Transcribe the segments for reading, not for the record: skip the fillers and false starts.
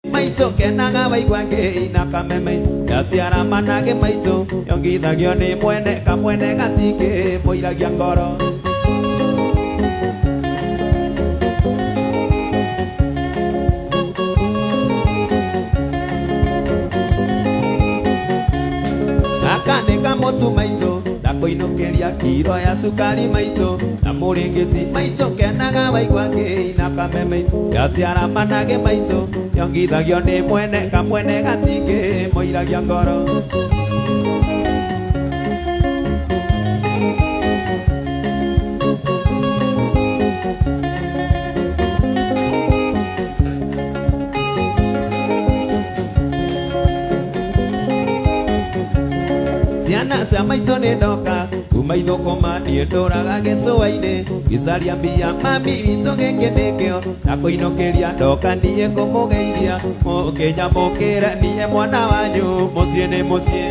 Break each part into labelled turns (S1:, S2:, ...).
S1: Maitũ kenaga waigua ngĩina kameme yaciara manage maitũ yongithagio nĩ mwene kamwene gatingĩ mũiragia ngoro. Gaka nĩ kamũtu maitũ ndakũinũkĩria kiro ya cukari maitũ na mũrĩngĩti maitũ kenaga waigua ngĩina kameme yaciara manage maitũ yongithagio nĩ mwene kamwene gatingĩ mũiragia ngoro. Ciana cia maitũ nĩ ndoka kuma ithũkũma niĩ ndũraga gĩcũa-inĩ gĩcaria mbia mami witũ gĩkĩ nĩkĩo na kũinũkĩria ndoka niĩ kũmũgeithia mũkĩnyamũkĩre niĩ mwana wanyu mũciĩ nĩ mũciĩ.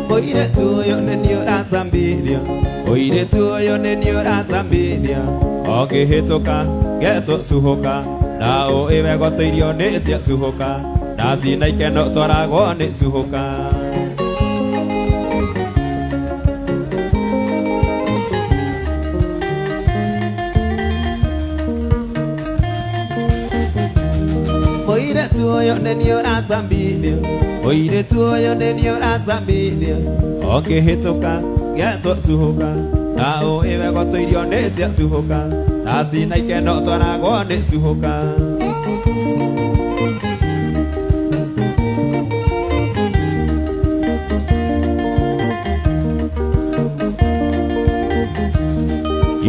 S1: Mũirĩtu ũyũ nĩ niĩ ũracambithia, mũirĩtu ũyũ nĩ niĩ ũracambithia, ũngĩhĩtũka ngetwo cuhũka, na ũĩ wega irio nĩ cia cuhũka, ndacina ikeno twaragwo nĩ cuhũka. Mũirĩtu ũyũ nĩ niĩ ũracambithia, mũirĩtu ũyũ nĩ niĩ ũracambithia, ũngĩhĩtũka ngetwo cuhũka, na ũĩ wega irio nĩ cia cuhũka, ndacina ikeno twaragwo nĩ cuhũka.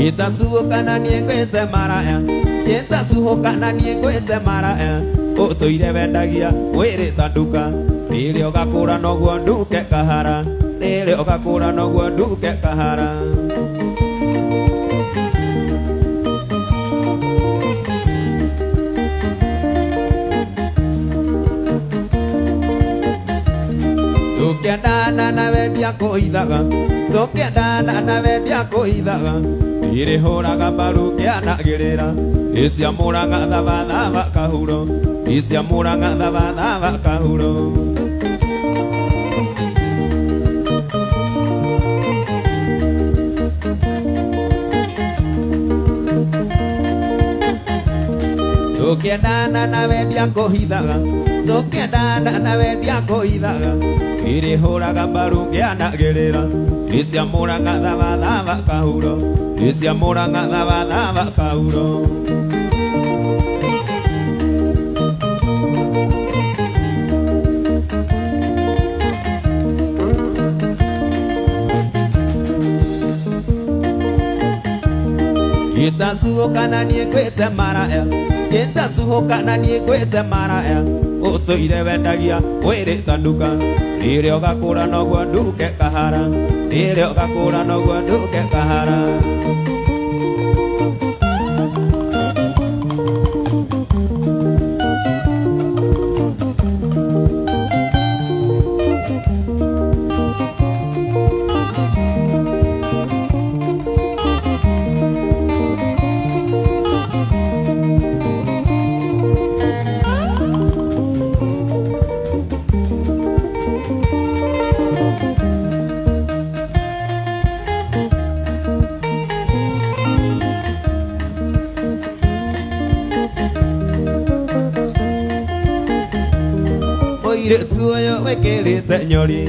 S1: Itacuhũka na niĩ ngwĩte maraya, itacuhũka na niĩ ngwĩte maraya, ũtũire wendagia mwĩrĩ ta nduka, rĩrĩa ũgakũra noguo nduke kahara, rĩrĩa ũgakũra noguo nduke kahara. Tũkĩendana na wendia kũhithaga, tũkĩendana na wendia kũhithaga, irĩhũraga mbaru kĩanagĩrĩra, iciamũraga thabathaba kahuro, iciamũraga thabathaba kahuro. Tũkĩendana na wendia kũhithaga, tũkĩendana na wendia kũhithaga, irĩhũraga mbaru ngĩanagĩrĩra, iciamũraga thabathaba kahuro, iciamũraga thabathaba kahuro. Itacuhũka na niĩ ngwĩte maraya, itacuhũka na niĩ ngwĩte maraya, ũtũire wendagia mwĩrĩ ta nduka, rĩrĩa ũgakũra noguo nduke kahara, rĩrĩa ũgakũra noguo nduke kahara. Mũirĩtu ũyũ wĩkĩrĩte nyori,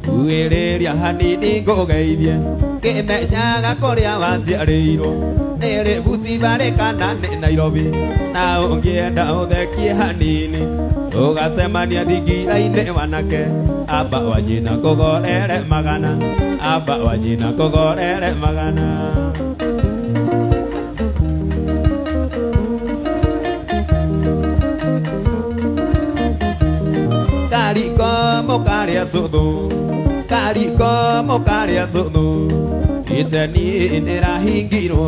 S1: huhĩrĩria hanini ngũgeithie, ngĩmenyaga kũrĩa waciarĩirwo, nĩ Rift Valley kana nĩ Nairobi, na ũngĩenda ũthekie hanini, ũgacemania thingira-inĩ wanake, amba wanyina kũgorere magana, amba wanyina kũgorere magana. Mũkarĩa cũthũ, kariko mũkarĩa cũthũ. Iteni nĩrahingirwo,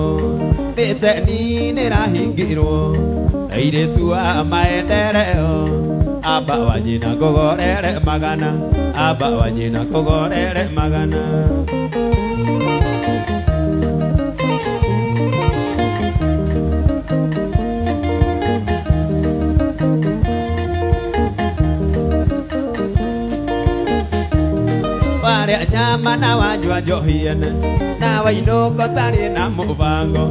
S1: iteni nĩrahingirwo. Airĩtu a maendeleo, amba wanyina kũgorere magana, amba wanyina kũgorere magana. Warĩa nyama na wanyua njohi ene, na wainũka ũtarĩ na mũbango.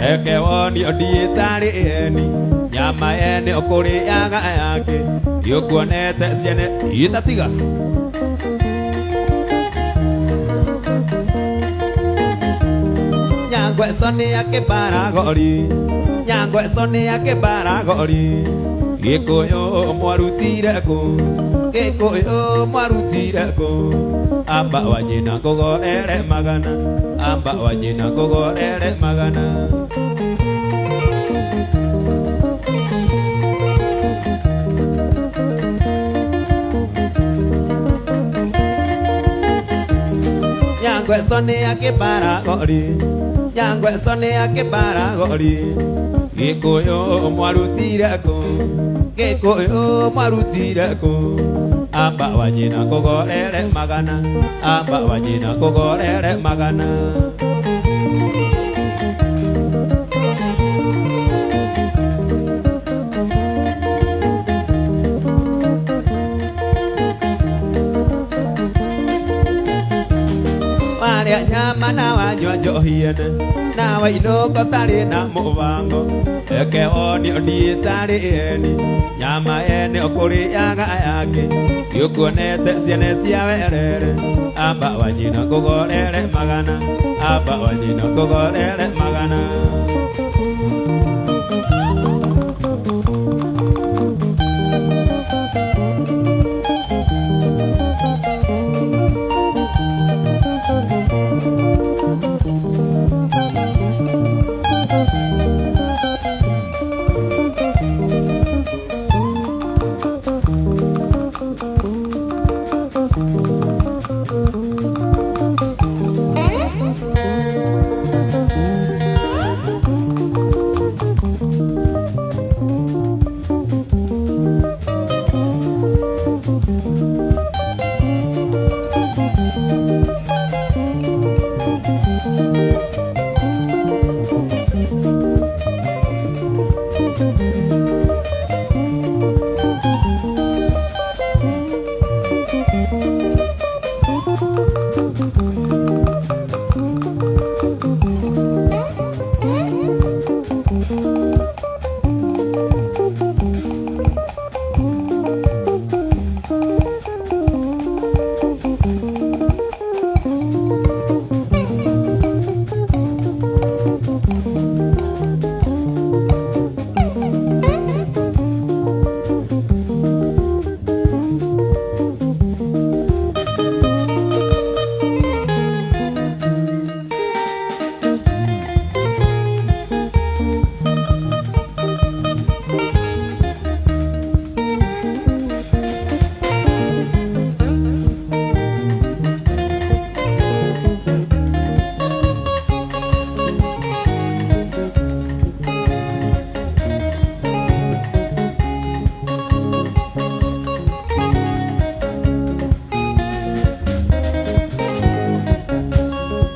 S1: Reke wonio ndiĩtarĩ eni, nyama ene ũkũrĩaga yake, ndiũkuonete ciene itatiga. Nyangweco nĩ ya kĩbaragori, nyangweco nĩ ya kĩbaragori. Gĩkũyũ mwarutire kũ, Gĩkũyũ mwarutire kũ. Amba wanyina kũgorere magana, amba wanyina kũgorere magana. Nyangweco nĩ ya kĩbaragori, nyangweco nĩ ya kĩbaragori. Gĩkũyũ mwarutire kũ, Gĩkũyũ mwarutire kũ. Amba wanyina kũgorere magana, amba wanyina kũgorere magana. Warĩa nyama na wanyua njohi ene, na wainũka ũtarĩ na mũbango. Reke wonio ndiĩtarĩ eni, nyama ene ũkũrĩaga yake, ndiũkuonete ciene cia werere. Amba wanyina kũgorere magana, amba wanyina kũgorere magana.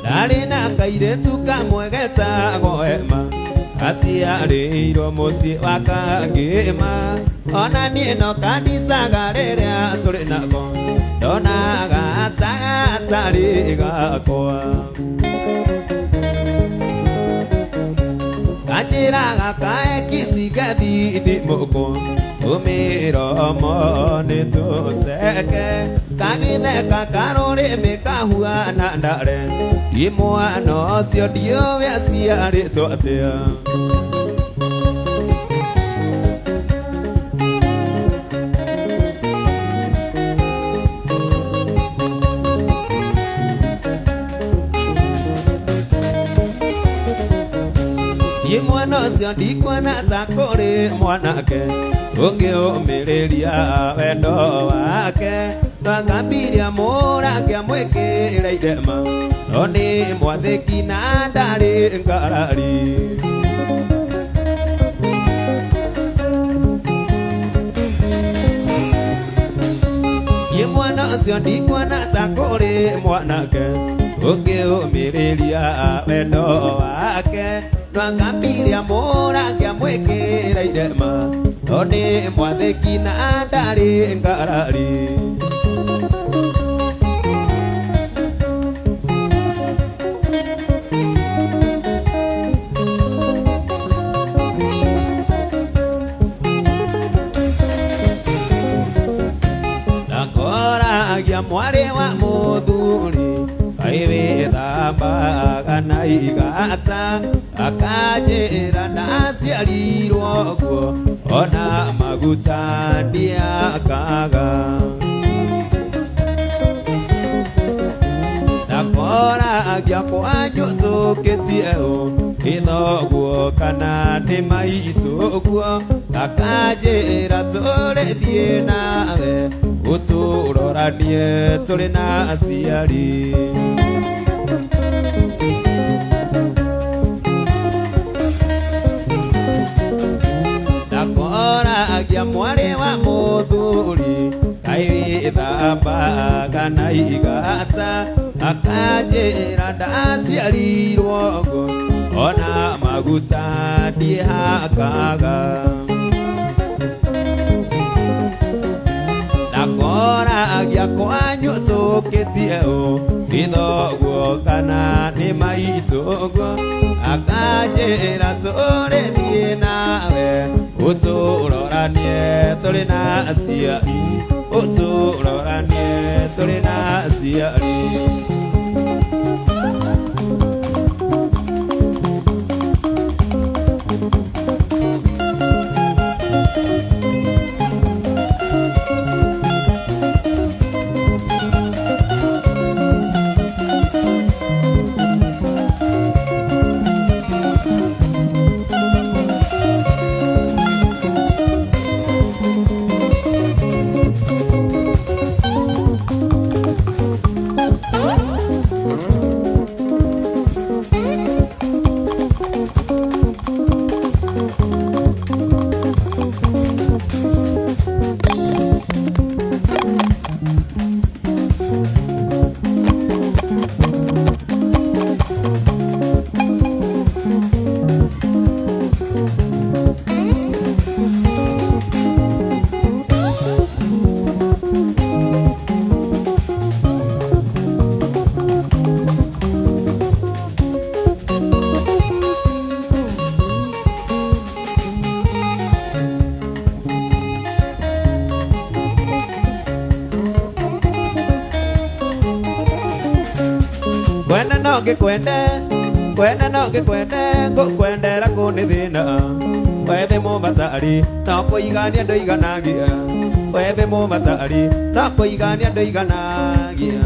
S1: Ndarĩ na kairĩtu kamwe getagwo Ema, gaciarĩirwo mũciĩ wa Kangĩma. Ona niĩ no kandicaga rĩrĩa tũrĩ nako, ndonaga ta gatarĩ gakwa. Kanjĩraga kae kicigathithimũkwo, tũmĩromo nĩ tũceke, kagĩtheka karũrĩmĩ kahuana ndare. Imwana ũcio ndiũĩ aciarĩtwo atĩa. Imwana mwana ũcio ndikuona ta kũrĩ mwanake ũngĩũmĩrĩria wendo wake twangambiria mũrake amwĩkĩre irema no nĩ mwathĩki na ndarĩ ngarari. Ye mwana ũcio ndikuona ta kũrĩ mwanake ũngĩũmĩrĩria wendo wake twangambiria mũrake amwĩkĩre irema no nĩ mwathĩki na ndarĩ ngarari. Ndakoragia mwarĩ wa mũthuri kaĩ wĩthambaga na igata akanjĩra ndaciarirwo guo ona maguta ndiakaga. Ndakoragia kwanyu tũkĩtie ũ nĩ thoguo kana nĩ maitũ guo akanjĩra tũrĩthiĩ nawe ũtũroranie tũrĩ na aciari. Ndakoragia mwarĩ wa mũthuri kaĩ wĩthambaga na igata akanjĩra ndaciarirwo guo ona maguta ndihakaga. Ndakoragia kwanyu tũkĩtie ũ nĩ thoguo kana nĩ maitũ guo akanjĩra tũrĩthiĩ nawe ũtũroranie tũrĩ na aciari ũtũroranie tũrĩ na aciari. Kwenda no ngĩkwende kwenda no ngĩkwende ngũkwendera kũ nĩ thĩna wethe mũbatari no kũigania ndũiganagia wethe mũbatari no kũigania ndũiganagia.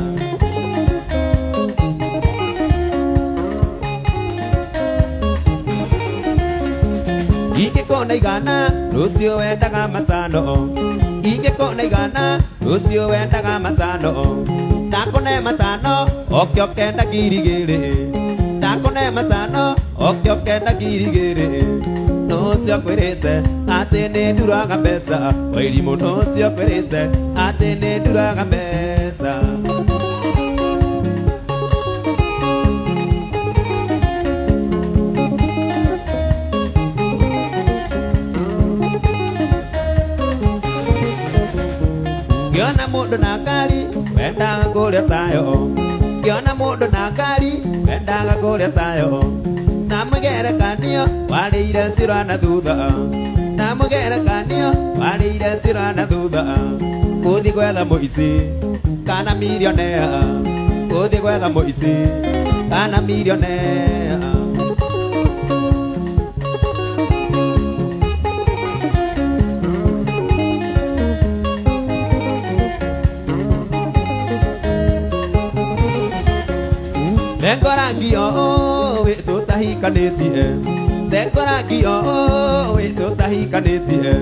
S1: Ingĩkona igana rũciũ wendaga matano ingĩkona igana rũciũ wendaga matano ndakũne matano oke ũkenda ngiri igĩrĩ ndakũne matano oke ũkenda ngiri igĩrĩ nũcio kwĩrĩte atĩ nĩ nduraga mbeca wairimũ nũcio kwĩrĩte atĩ nĩ nduraga mbeca. Ngĩona mũndũ na ngari wendaga kũrĩa tayo ngĩona mũndũ na ngari wendaga kũrĩa tayo na mũgerekanio warĩire cira na thutha na mũgerekanio warĩire cira na thutha gũthiĩ gwetha mũici kana milionea gũthiĩ gwetha mũici kana milionea. Nengoragio wĩ tũtahikanĩtie Ndekoragio wĩ tũtahikanĩtie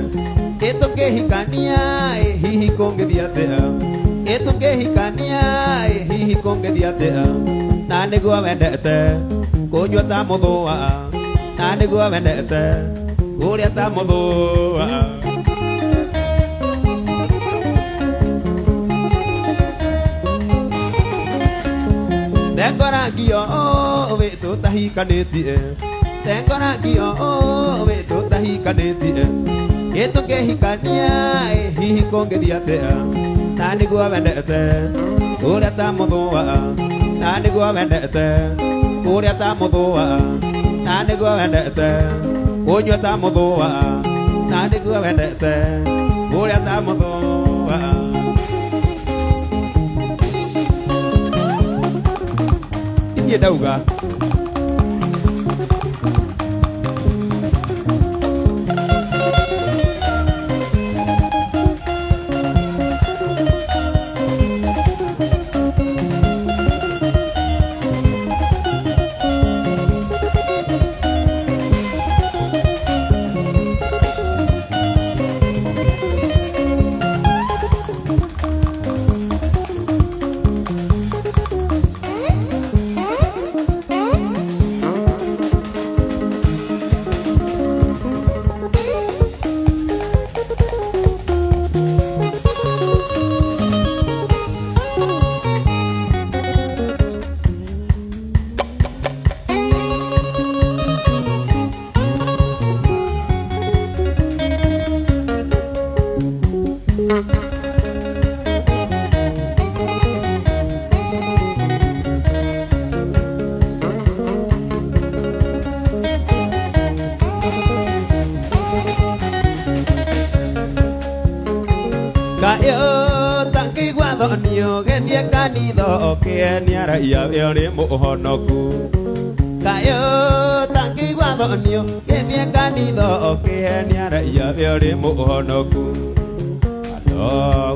S1: ĩ tũkĩhikania ĩ hihi kũngĩthiĩ atĩa ĩ tũkĩhikania ĩ hihi kũngĩthiĩ atĩa na nĩguo wendete kũnyua ta mũthũa na nĩguo wendete kũrĩa ta mũthũa. Ndekoragio wĩ tũtahikanĩtie Ndekoragio wĩ tũtahikanĩtie ĩ tũkĩhikania ĩ hihi kũngĩthiĩ atĩa na nĩguo wendete kũrĩa ta mũthũa na nĩguo wendete kũrĩa ta mũthũa na nĩguo wendete kũnyua ta mũthũa na nĩguo wendete kũrĩa ta mũthũa. Niĩ ndauga Ũgĩthiĩ kanitha ũkĩenia raia we ũrĩ mũhonoku Kayũ tangĩigua thoni ũgĩthiĩ kanitha ũkĩenia raia we ũrĩ mũhonoku Andũ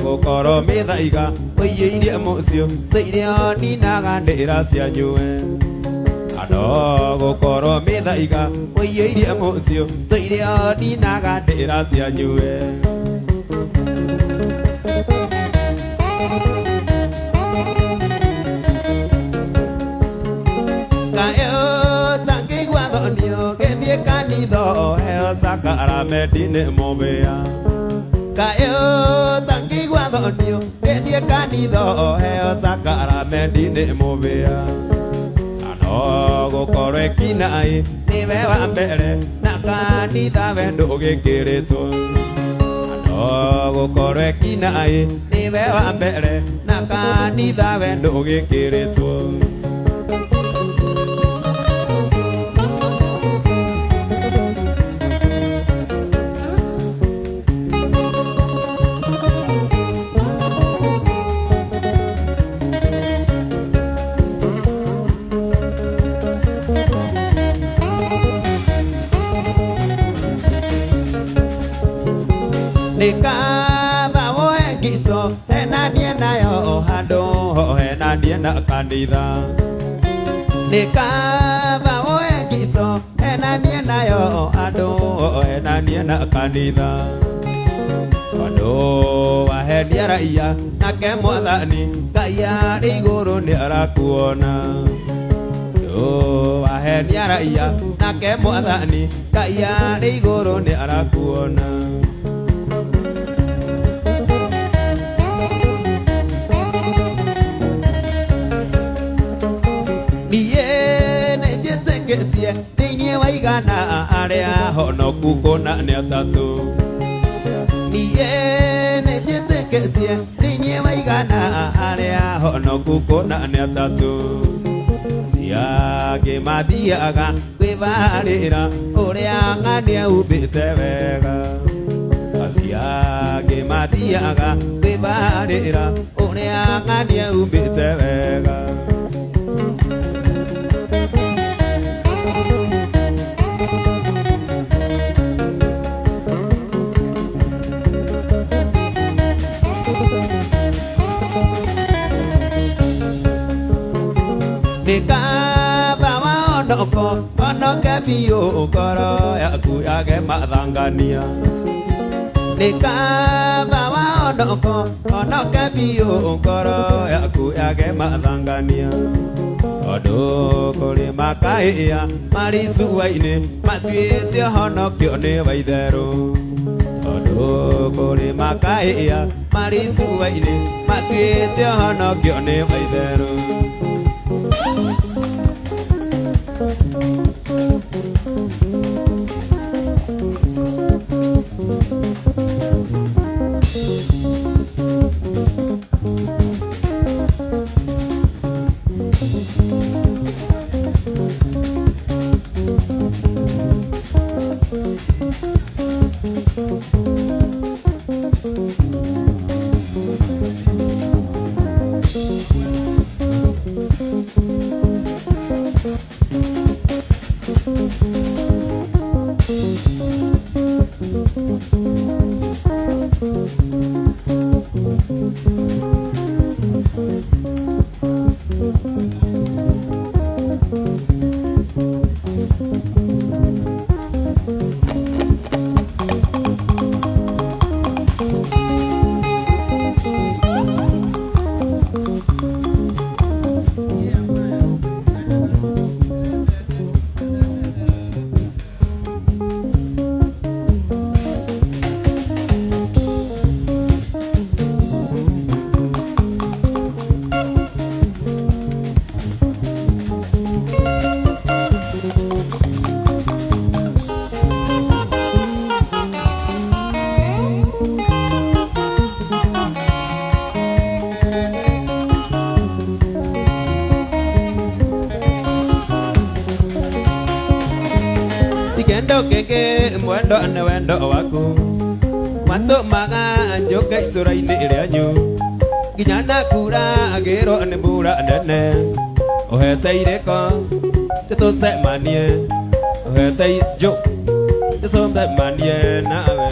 S1: gũkorwo mĩthaiga ũiyũirie mũciĩ tũirio ninaga ndĩra cianyue Andũ gũkorwo mĩthaiga ũiyũirie mũciĩ tũirio ninaga ndĩra cianyue. Sakaramenti nĩ mũbĩa Kayũ tangĩigua thoni ũgĩthiĩ kanitha ũheo sakaramenti nĩ mũbĩa Na no gũkorwo ekinaĩ nĩwe wa mbere na kanitha we ndũgĩkĩrĩtwo Na no gũkorwo ekinaĩ nĩwe wa mbere na kanitha we ndũgĩkĩrĩtwo. Nĩkaba woe ngito henanie nayo handũ henanie na kanitha Nĩkaba woe ngito henanie nayo handũ henanie na kanitha Tondũ wahenia raia nake mwathani Ngai arĩ igũrũ nĩarakuona Tondũ wahenia raia nake mwathani Ngai arĩ igũrũ nĩarakuona. Thĩinĩ wa igana arĩa honoku kũna nĩ atatũ Niĩ nĩnjĩtĩkĩtie thĩinĩ wa igana arĩa honoku kũna nĩ atatũ Ciangĩ mathiaga kwĩbarĩra ũrĩa ng'ania umbĩte wega Aciangĩ mathiaga kwĩbarĩra ũrĩa ng'ania umbĩte wega. Nĩkaba wahonoka Waonoko onoke biũ ngoro yaku yage mathangania. Nĩ kaba waonoko onoke biũ ngoro yaku yage mathangania. Tondũ kũrĩ makaĩa marĩ icua-inĩ matuĩte ũhonokio nĩ wa itherũ. Tondũ kũrĩ makaĩa marĩ icua-inĩ matuĩte ũhonokio nĩ wa itherũ. Kendo kenge mwendo nĩ wendo waku matũmaga njũke itũra-inĩ rĩanyu nginya ndakura ngĩrwo nĩ mbura nene ũhete irĩko tũcemanie ũhete njũ tũcemanie nawe.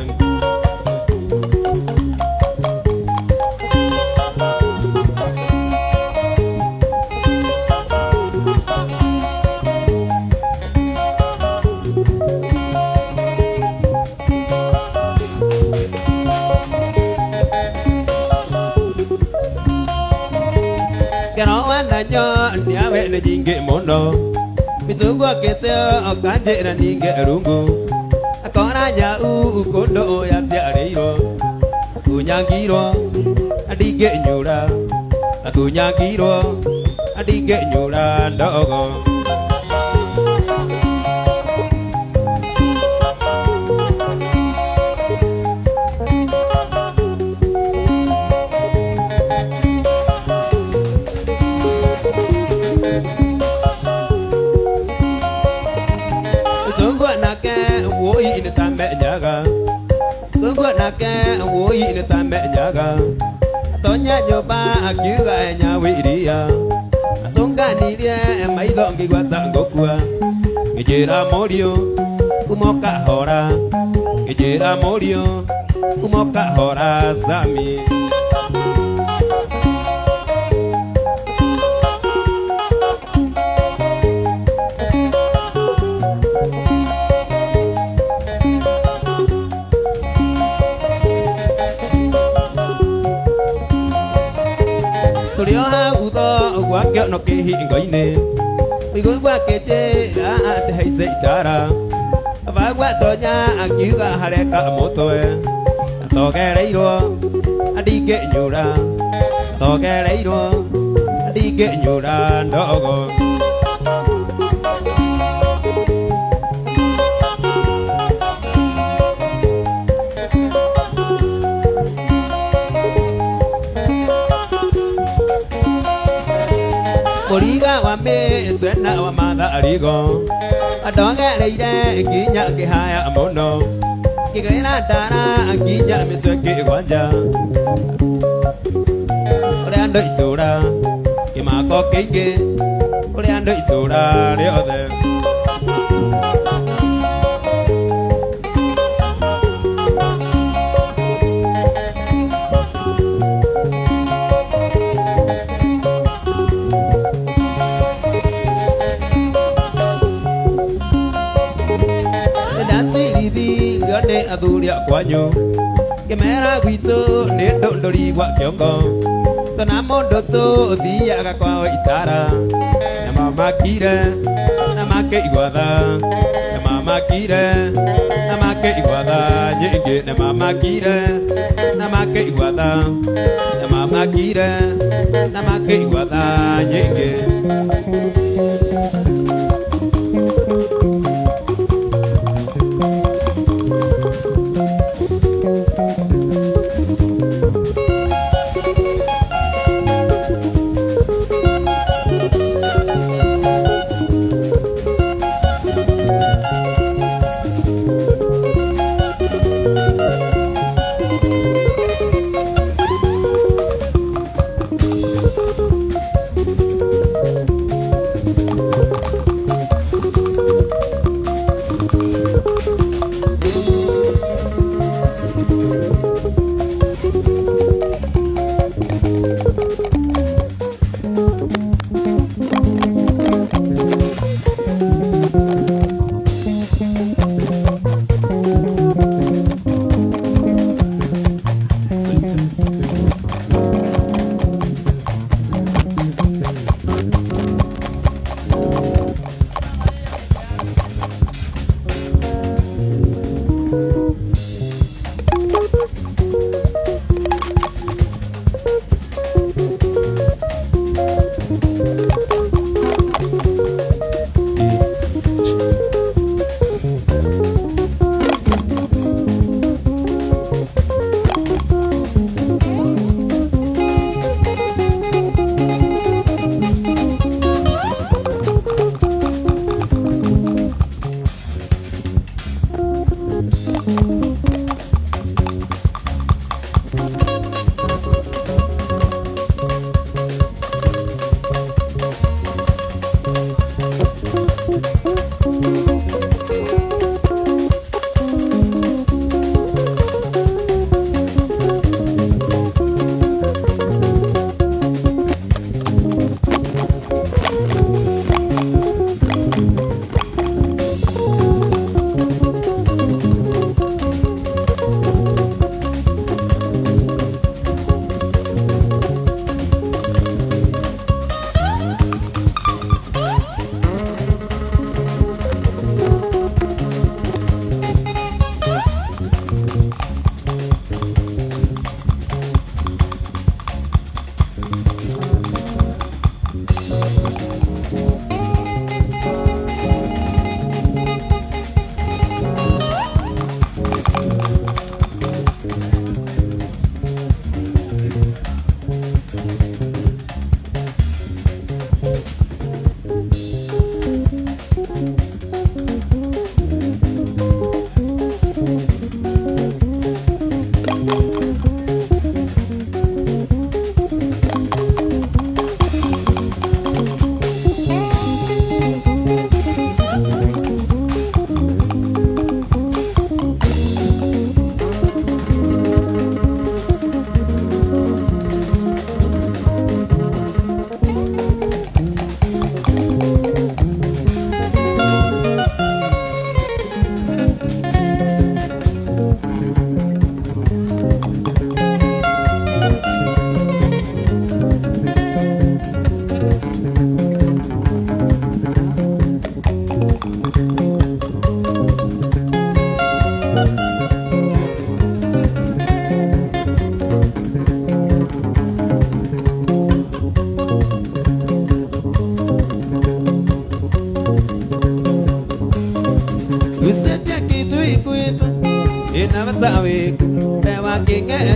S1: Nyawe nĩ nyingĩ mũno mĩtũngwakĩte ũkanjĩra ninge rungu akora nyau kũndũ yaciarĩirwo akunyangirwo ndingĩnyura akunyangirwo ndingĩnyura ndogo. Woi nĩ tamenyaga atonya nyũmba akiuga nyawe iria atũnganirie maitho ngĩigua ta ngũkua ngĩnjĩra mũriũ uma ũkahora ngĩnjĩra mũriũ uma ũkahora Sami. Tũrĩ o hau tho gwakĩono kĩhingo-inĩ ũigũ gwakĩnjĩra ndĩhaice itara baba ndonya akiuga hareka mũtwe atogereirwo ndingĩnyura atogereirwo ndingĩnyura ndogo. Mũriga wa mĩtwe na wa matharigo andogereire nginya ngĩhaya mũno ngĩgwĩra ndara nginya mĩtwe kĩgwanja ũrĩa andũ itũra kĩmako kĩingĩ kũrĩ andũ itũra rĩothe. athuri a kwanyu Ngĩmera gwitũ nĩ ndũndũri gwa kĩongo Tona mũndũ tũthiaga kwao itara Na mamakire na makĩigua tha Na mamakire na makĩigua tha nyingĩ Na mamakire na makĩigua tha Na mamakire na makĩigua tha nyingĩ.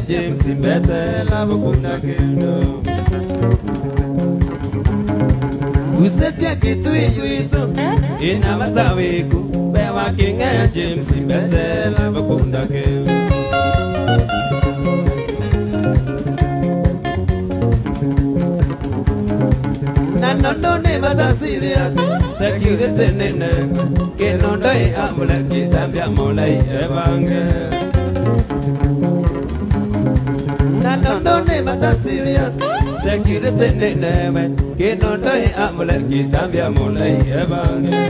S1: James Mbete la bukunda kendo Usetia kitu iyuito ina matawiku bewa kinge James Mbete la bukunda kendo Na nondo ne mata serious security nene kenondo e amule kitambia mulai ebange Na nondo ne mata serious security nene kenondo e amule kitambia mulai ebange.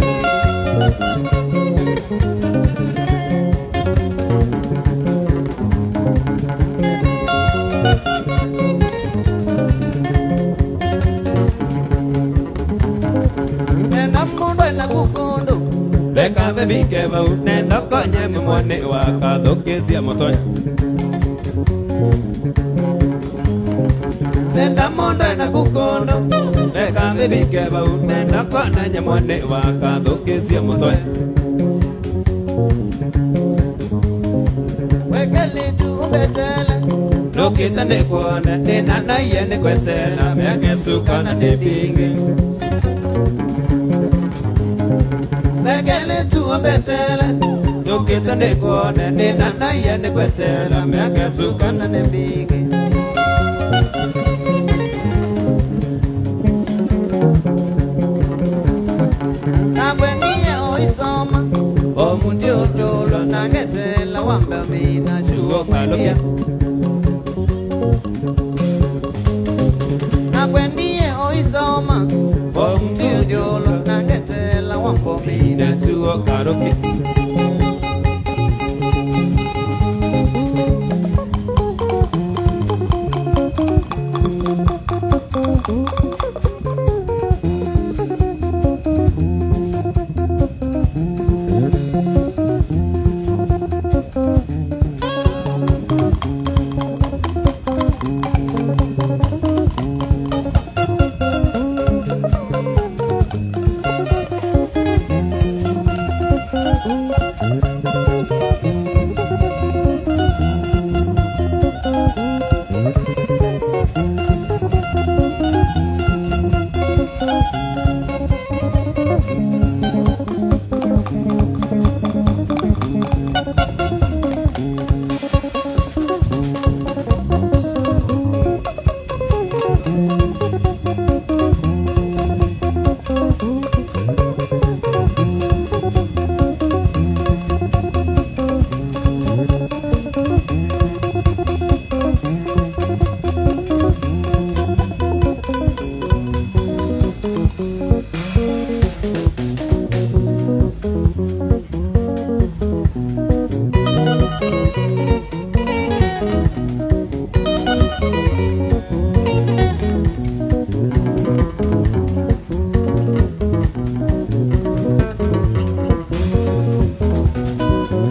S1: bebike bau nenda konye mwane wa kathũkĩcia mũtonya nenda mũndũ ena kukondo reka bebike bau nenda konye mwane wa kathũkĩcia mũtonya
S2: Wekelitu umbetele
S1: nũkĩte nĩkuone ndĩna naiye nĩgwetela mĩaka ĩcu kana nĩ mbingĩ
S2: Wekelitu umbetele
S1: nũkĩte nĩkuone ndĩna naiye nĩgwetela mĩaka ĩcu kana
S2: kana nĩ mbingĩ Nakweniye oisoma
S1: omuntu
S2: Ndiutulo naketela wambe mina
S1: chuo kalũkia
S2: Nakweniye oisoma
S1: omuntu
S2: Ndiutulo naketela wambe mina
S1: mina chuo kalũkia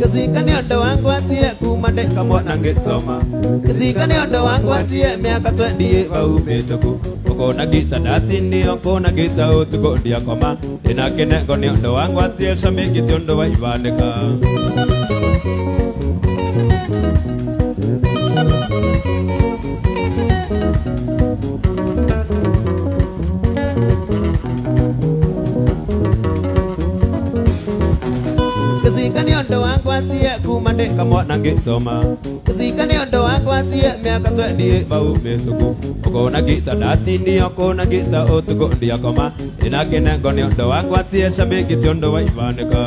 S1: Kĩcinga nĩ ũndũ wa ngwatie kuma ndĩ kamwana ngĩsoma Kĩcinga nĩ ũndũ wa ngwatie mĩaka 20 bau mĩtũku ũkona ngita ndatinio kũna ngita ũtukũ ndiakoma ndĩna kĩnengo nĩ ũndũ wa ngwatie camĩngĩ ti ũndũ wa ibandĩka Kĩcinga nĩ ũndũ wa ngwatie kuma ndĩ kamwana ngĩsoma Kĩcinga nĩ ũndũ wa ngwatie mĩaka 20 bau mĩtũku ũkona ngita ndatinio kũna ngita ũtukũ ndiakoma ndĩna kĩnengo nĩ ũndũ wa ngwatie camĩngĩ ti ũndũ wa ibandĩka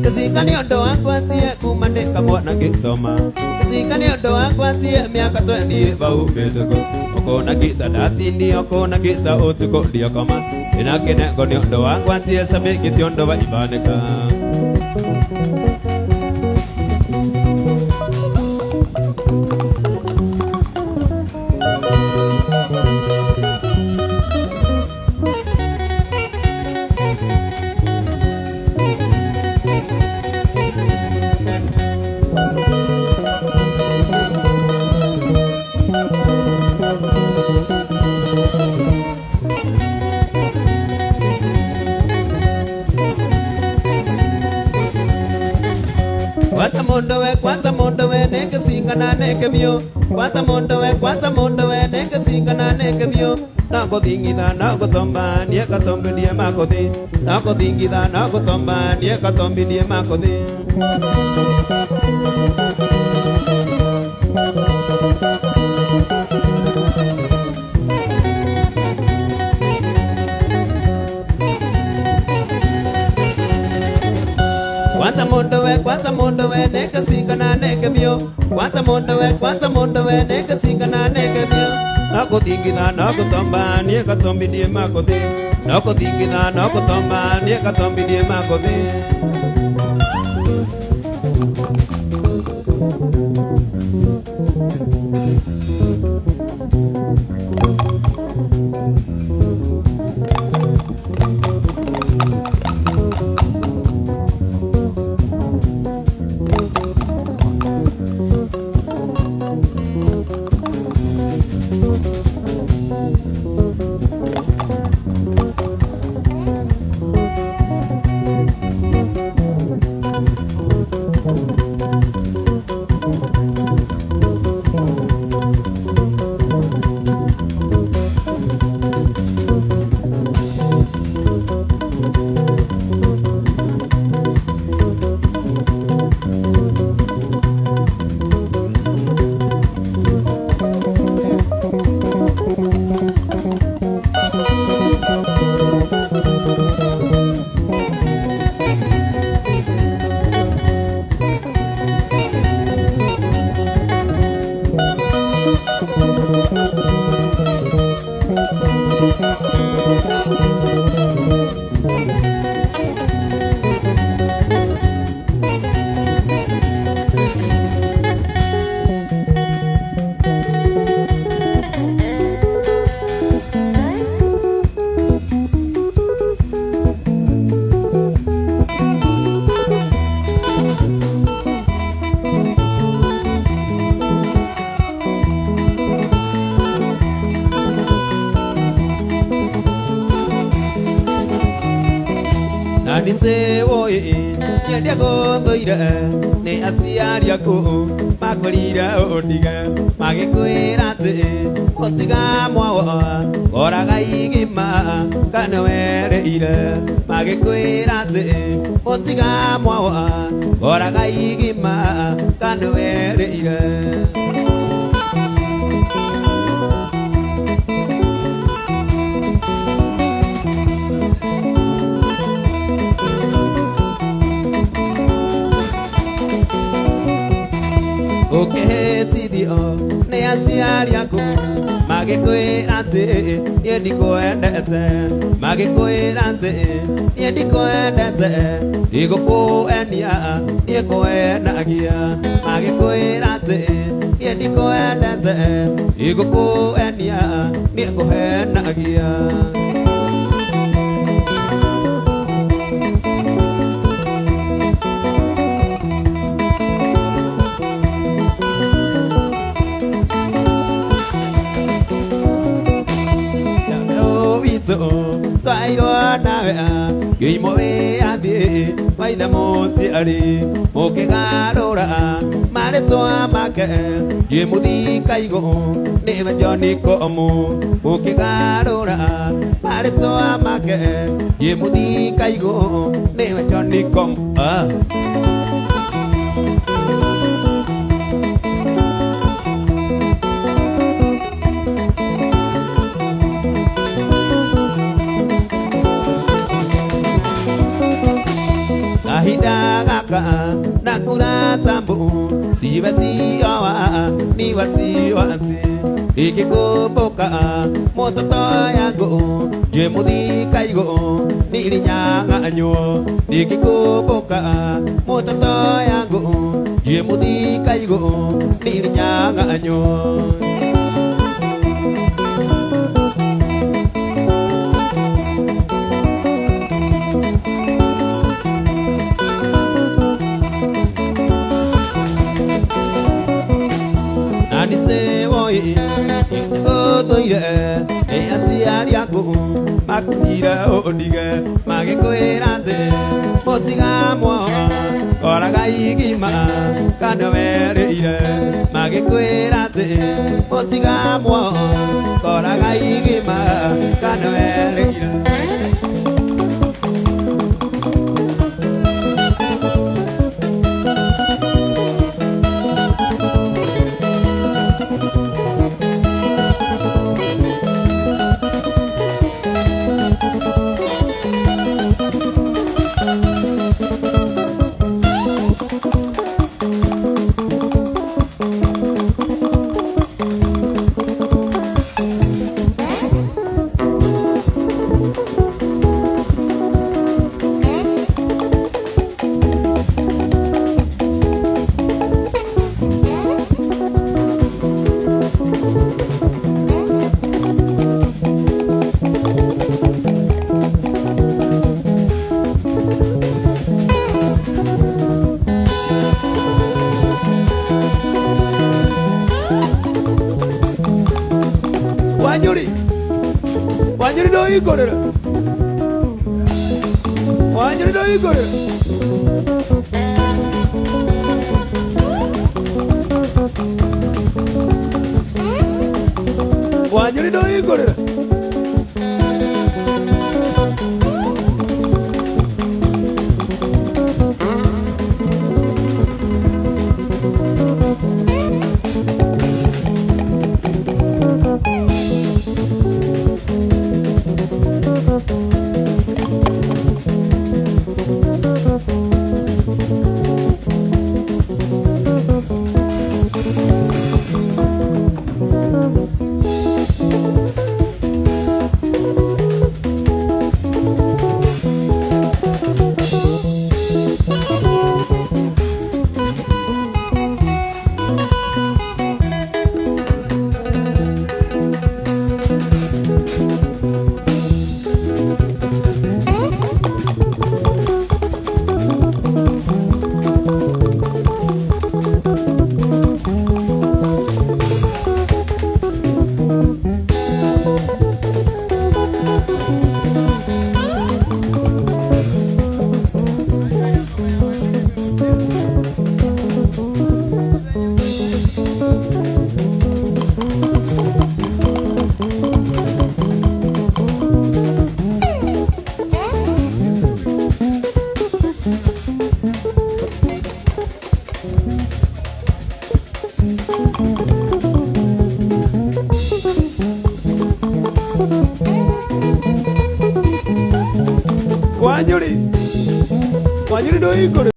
S1: Kĩcinga nĩ ũndũ wa ngwatie kuma ndĩ kamwana ngĩsoma Kĩcinga nĩ ũndũ wa ngwatie mĩaka 20 bau mĩtũku ũkona ngita ndatinio kũna ngita ũtukũ ndiakoma ndĩna kĩnengo nĩ ũndũ wa ngwatie camĩngĩ ti ũndũ wa ibandĩka Kwanza mundu we, kwanza mundu we, nenge singa na nenge mio. Kwanza mundu we, kwanza mundu we, nenge singa na nenge mio. Nakuthingitha nakutomba nie katombi nie makuthi. Nakuthingitha nakutomba nie katombi nie makuthi. Kwanza mundu we, kwanza mundu we, nenge singa na nenge mio. Kwanza mundu we, kwanza mundu we, nenge singa na nenge mio. Nakuthingitha nakutomba nie katombi nie makuthi. No kũthingitha no kũtomba niĩ ngatombithie makũthi. Nĩndĩagũthũire nĩ aciari aku makwĩrire ũndige magĩkwĩra atĩ ũtiga mwawa koraga igima kana werĩire magĩkwĩra atĩ ũtiga mwawa koraga igima kana werĩire. Ũkĩhĩtithio nĩ aciari aku magĩkwĩra atĩ niĩ ndikwendete magĩkwĩra atĩ niĩ ndikwendete ndigũkũenia niĩ ngwendagia magĩkwĩra atĩ niĩ ndikwendete ndigũkũenia niĩ ngũhenagia. Twairwo nawe ngĩimwo wĩyathi maithe mũciari mũkĩgarũra marĩtwa make ngĩmũthika igũ nĩwe John Komu mũkĩgarũra marĩtwa make ngĩmũthika igũ nĩwe John Komu. Kahinda gaka nakura tambu siwe sioa ni wasiwasi nikikumbuka mototo yangu ngĩmũthika igũ nilinyang'anywo nikikumbuka mototo yangu ngĩmũthika igũ nilinyang'anywo. Nĩngũthũire nĩ aciari aku makwĩrire ũndige magĩkwĩra atĩ mũtiga mwawa koraga igima kana werĩire magĩkwĩra atĩ mũtiga mwawa koraga igima kana werĩire. Wanjuri, Wanjuri ndoigorera, Wanjuri ndoigorera. Wanjuri ndoigorera. Wanjuri, Wanjuri ndoigorera.